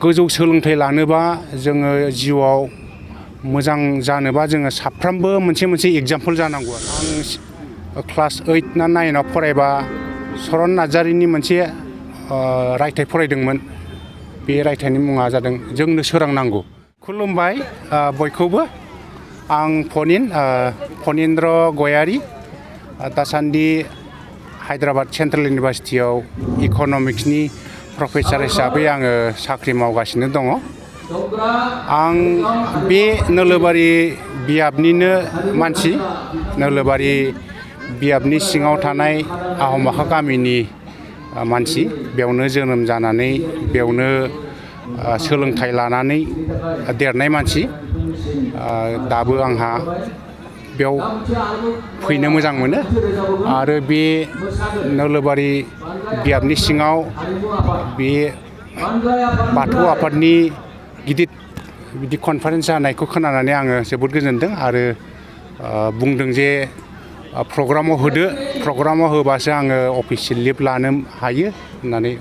गोजौ सोलोंथाइ लानोबा जोङो जिउआव मोजां जानोबा जोङो साफ्रोमबो मोनसे एग्जाम्पल जानांगौ आं क्लास 8 ना 9 आव फरायबा चरन नार्जारिनि मोनसे रायथाइ फरायदोंमोन। बे रायथाइनि मुङा जादों जोंनो सोरांनांगौ। खुलुमबाय बयखौबो। आं फनिन्द्र गयारी, दासान्दि हायद्राबाद सेन्ट्रेल इउनिभारसिटियाव इक'नमिक्सनि प्रफेसार हिसाबै आङो साख्रि मावगासिनो दङ। आं बे नोलोबारि बियाबनिनो मानसि। नोलोबारि बियाबनि सिङाव थानाय आहमाखा गामिनि मानसि। बेयावनो जोनोम जानानै बेयावनो सोलोंथाइ लानानै देरनाय मानसि। दाबो आंहा बेयाव फैनो मोजां मोनो आरो बे नोलोबारि बियाबनि सिङाव बे बाथौ आफादनि गिदिर बिदि कनफारेन्स जानायखौ खोनानानै आङो जोबोद गोजोनदों आरो बुंदों जे प्रग्रामाव होदो, प्रग्रामाव होबासो आङो अफिसियेल लिभ लानो हायो होननानै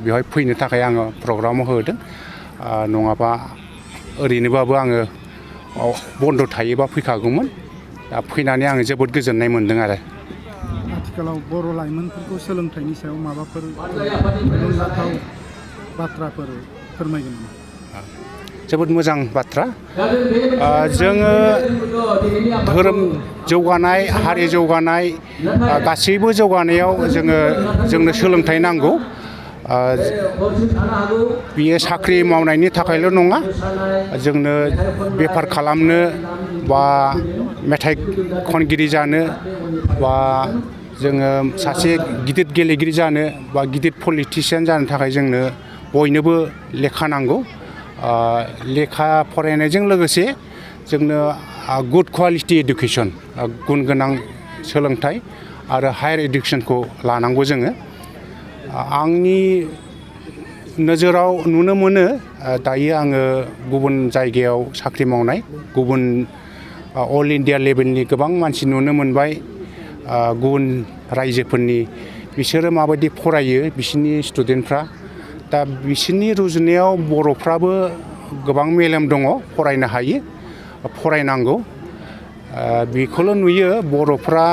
बेवहाय फैनो थाखाय आङो प्रग्रामाव होदों। नङाबा ओरैनोबाबो आङो बन्द' थायोबा फैखागौमोन। दा फैनानै आङो जोबोद गोजोननाय मोनदों आरो। आथिखालाव बर' लाइमोनफोरखौ सोलोंथाइनि सायाव माबाफोर थुलुंगाथाव बाथ्राफोर फोरमायगोन नामा? जोबोद मोजां बाथ्रा। जोङो धोरोम जौगानाय, हारि जौगानाय, गासैबो जौगानायाव जोंनो सोलोंथाइ नांगौ। बियो साख्रि मावनायनि थाखायल' नङा, जोंनो बेफार खालामनो बा मेथाइ खनगिरि जानो बा जोङो सासे गिदिर गेलेगिरि जानो बा गिदिर पलिटिसियान जानो थाखाय जोंनो बयनोबो लेखा नांगौ। लेखा फरायनायजों लोगोसे जोंनो गुड कुवालिटि इडुकेसन, गुन गोनां सोलोंथाइ आरो हायार इडुकेसनखौ लानांगौ जोङो। आंनि नोजोराव नुनो मोनो, दायो आङो गुबुन जायगायाव साख्रि मावनाय, गुबुन अल इन्डिया लेभेलनि गोबां मानसि नुनो मोनबाय। गुबुन रायजोफोरनि बिसोरो माबायदि फरायो बिसोरनि स्टुडेन्टफ्रा। दा बिसोरनि रुजुनायाव बर'फ्राबो गोबां मेलेम दङ, फरायनो हायो, फरायनांगौ। बेखौल' नुयो बर'फ्रा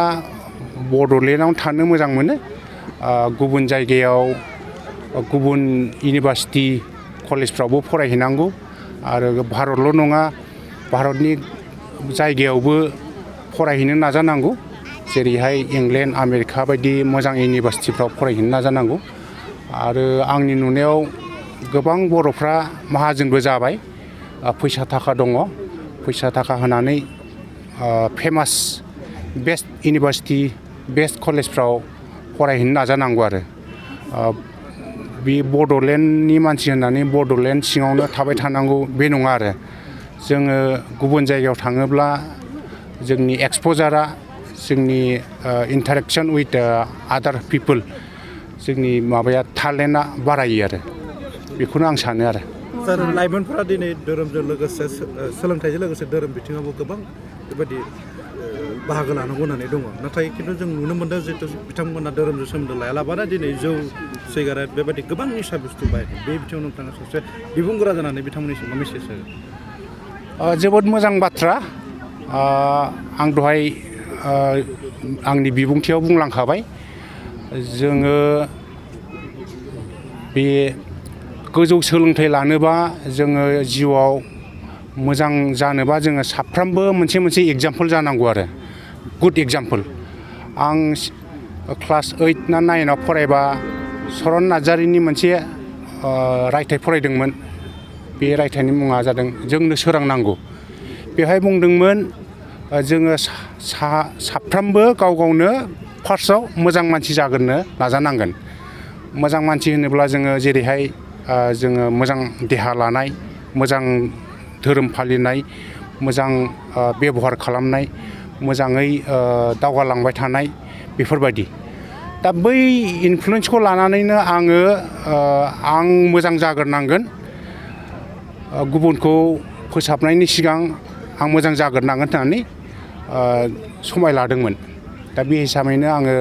बड'लेण्डआव थानो मोजां मोनो। गुबुन जायगायाव गुबुन इउनिभारसिटि कलेजफ्रावबो फरायहैनांगौ आरो भारतल' नङा, भारतनि जायगायावबो फरायहैनो नाजानांगौ। जेरैहाय इंलेण्ड, आमेरिका बायदि मोजां इउनिभारसिटिफ्राव फरायहैनो नाजानांगौ। आरो आंनि नुनायाव गोबां बर'फ्रा माहाजोनबो जाबाय, फैसा थाखा दङ। फैसा थाखा होनानै फेमास बेस्ट इउनिभारसिटि, बेस्ट कलेजफ्राव फरायहैनो नाजानांगौ आरो। बे बड'लेण्डनि मानसि होननानै बड'लेण्ड सिङावनो थाबाय थानांगौ बे नङा आरो। जोङो गुबुन जायगायाव थाङोब्ला जोंनि एक्सप'जारा, जोंनि इन्टारेक्सन उइथ आदार पिपोल, जोंनि माबाया टेलेन्टआ बारायो आरो। बेखौनो आं सानो आरो। सार, लाइमोनफोरा दिनै धोरोमजों लोगोसे सोलोंथाइजों लोगोसे धोरोम बिथिङावबो गोबां बेबायदि बाहागो लानांगौ होननानै दङ। नाथाय खिन्थु जों नुनो मोन्दों जिहेतु बिथांमोना धोरोमजों सोमोन्दो लायालाबानो दिनै जौ, सिगारेट बेबायदि गोबां निसा बुस्थु बाहायदों। बे बिथिङाव नोंथाङा सासे बिबुंगोरा जानानै बिथांमोननिसिम मा मेसेज होगोन? जोबोद मोजां बाथ्रा। आं दहाय आंनि बिबुंथियाव बुंलांखाबाय। जोङो बे गोजौ सोलोंथाइ लानोबा जोङो जिउआव मोजां जानोबा जोङो साफ्रोमबो मोनसे एग्जाम्पल जानांगौ आरो, गुड एग्जाम्पल। आं क्लास 8 ना 9 आव फरायबा चरन नार्जारिनि मोनसे रायथाइ फरायदोंमोन। बे रायथाइनि मुङा जादों जोंनो सोरांनांगौ। बेवहाय बुंदोंमोन जोङो साफ्रोमबो गाव गावनो फार्स्टआव मोजां मानसि जाग्रोनो नाजानांगोन। मोजां मानसि होनोब्ला जोङो जेरैहाय जोङो मोजां देहा लानाय, मोजां धोरोम फालिनाय, मोजां बेबहार खालामनाय, मोजाङै दावगालांबाय थानाय, बेफोरबायदि। दा बै इनफ्लुयेन्सखौ लानानैनो आं मोजां जाग्रोनांगोन। गुबुनखौ फोसाबनायनि सिगां आं मोजां जाग्रोनांगोन होननानै समाय लादोंमोन। दा बे हिसाबैनो आङो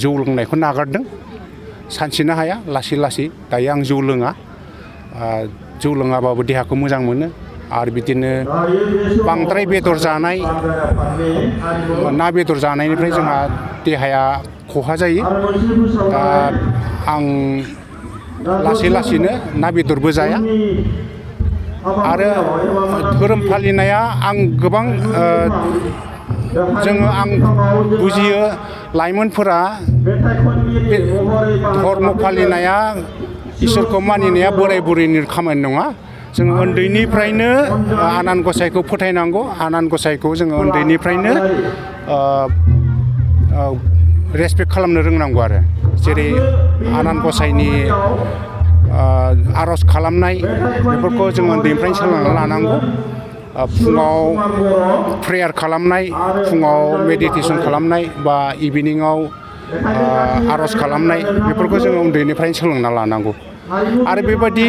जौ लोंनायखौ नागारदों। सानस्रिनो हाया लासै लासै दायो आं जौ लोङा जौ लोङाबाबो देहाखौ मोजां मोनो आरो बिदिनो बांद्राय बेदर जानाय ना बेदर जानायनिफ्राय जोंहा देहाया खहा जायो दा आं लासै लासैनो ना बेदरबो जाया आरो धोरोम फालिनाया आं गोबां आं बुजियो लाइमोनफोरा धर्म फालिनाया इसोरखौ मानिनाया बोराय बुरैनि खामानि नङा जों उन्दैनिफ्रायनो आनान गसाइखौ फोथायनांगौ आनान गसाइखौ जोङो उन्दैनिफ्रायनो रेसपेक्ट खालामनो रोंनांगौ आरो जेरै आनान गसाइनि आर'ज खालामनाय बेफोरखौ जों उन्दैनिफ्रायनो सोलोंना लानांगौ फुङाव प्रेयार खालामनाय फुङाव मेडिटेसन खालामनाय बा इभिनिङाव आर'ज खालामनाय बेफोरखौ जोङो उन्दैनिफ्रायनो सोलोंना लानांगौ आरो बेबायदि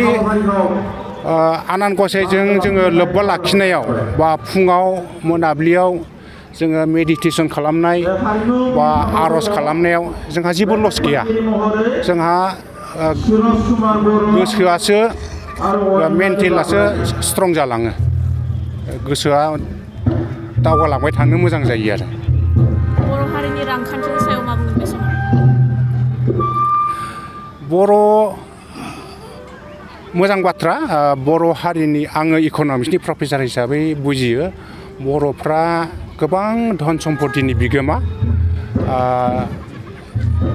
आनान गसाइजों जोङो लोब्बा लाखिनायाव बा फुङाव मोनाबिलियाव जोङो मेडिटेसन खालामनाय बा आर'ज खालामनायाव जोंहा जेबो लस गैया जोंहा गोसोआसो मेन्टेलासो स्ट्रं जालाङो गोसोआ दावगालांबाय थानो मोजां जायो आरो बर' हारिनि रांखान्थिनि सायाव मा बुंगोन बे समाव बर' मोजां बाथ्रा बर' हारिनि आङो इक'नमिक्सनि प्रफेसार हिसाबै बुजियो बर'फ्रा गोबां धन सम्पतिनि बिगोमा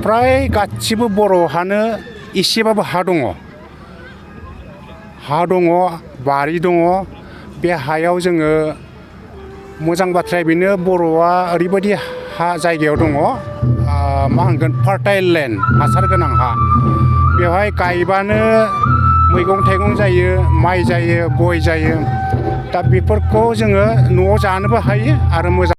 फ्राय गासिबो बर'हानो एसेबाबो हा दङ बारि दङ बे हायाव जोङो मोजां बाथ्राया बेनो बर'आ ओरैबायदि हा जायगायाव दङ मा होनगोन फार्टाइल लेन्ड हासार गोनां हा बेवहाय गायबानो मैगं थाइगं जायो माइ जायो गय जायो दा बेफोरखौ जोङो न'आव जानोबो हायो आरो मोजां